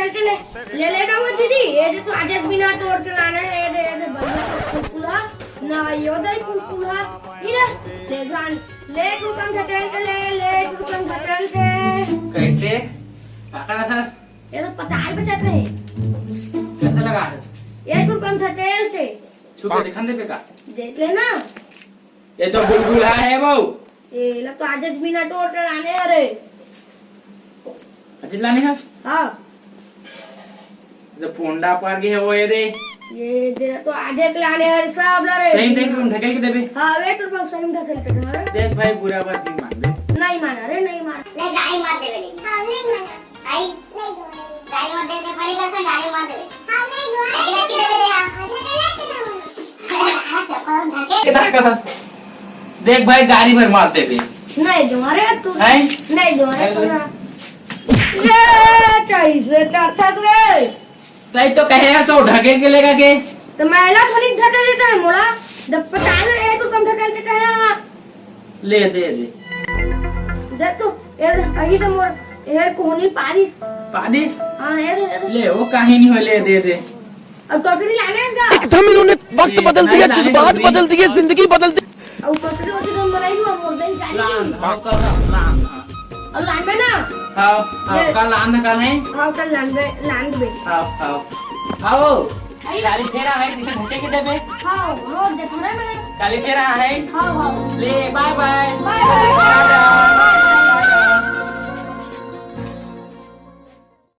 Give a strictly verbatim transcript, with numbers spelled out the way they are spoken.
ले, ले, ले ना वो दीदी, ये दे तो आज एक बिना तोड़ के लाना है, ये दे, ये दे, बढ़िया कुलकुला, ना यो दे कुलकुला, ये ले, ले जान, ले तू कम ढकेल के ले, ले तू कम ढकेल के। कैसे? काका ना सर? ये तो पताल बचत रहे। कैसे लगा है? ये तू कम ढकेल के। छू के दिखा दे बेटा। देख ले ना। ये तो गुलगुला है वो। ए, ला तो आज बिना टोट लाने, अरे। अजित लाने हस? हाँ। ये तो पोंडा पार के है वो, ये दे। ये दे तो आज एक लाने, अरे, सब ला रे। सही देख, तुम ढकेल के देबे। हाँ, वेट पर सही ढकेल के तुम्हारा। देख भाई, बुरा बात नहीं मान दे। नहीं माना रे, नहीं माना। ले, गाड़ी मार देबे लेकिन। हाँ, नहीं माना। आई? गाड़ी मत दे दे, पहले कैसे गाड़ी मत दे। अगले की दे दे यार। चप्पल ढके। कितना का था? देख भाई, गाड़ी भर मार देबे। नहीं दूंगा रे तू। हैं? नहीं दूंगा रे अरे। तू ना। ये कैसे चढ़ता रे? तई तो कहे है सो ढके के लेगा के? तो मैला थोड़ी ढके देता है मोला। जब पता ना है तो कम ढके देता है। ले, दे, दे। देख तो, यार, अभी तो मोर, यार, कोहनी पारिस। पारिस? हाँ, यार, यार। ले, वो काहे नहीं हो, ले, दे, दे। अब टोकरी लाने हैं क्या? एकदम इन्होंने वक्त ए, बदल नहीं दिया, लाने जज्बात टोकरी। बदल दिए, जिंदगी बदल दी। अब टोकरी होती तो बनाई हुआ, मोर दही सारी। लान, हाँ, कर, लान, हाँ। अब लानबे ना? हाँ, हाँ, ये। कल लान, कल है। हाँ, कल लानबे, लानबे। हाँ, हाँ। आओ। आई। काली फेरा है, किसे घंटे के देबे? हाँ, रोज देखो ना मैं। काली फेरा है। हाँ, हाँ। ले, bye bye। Bye bye। Bye bye।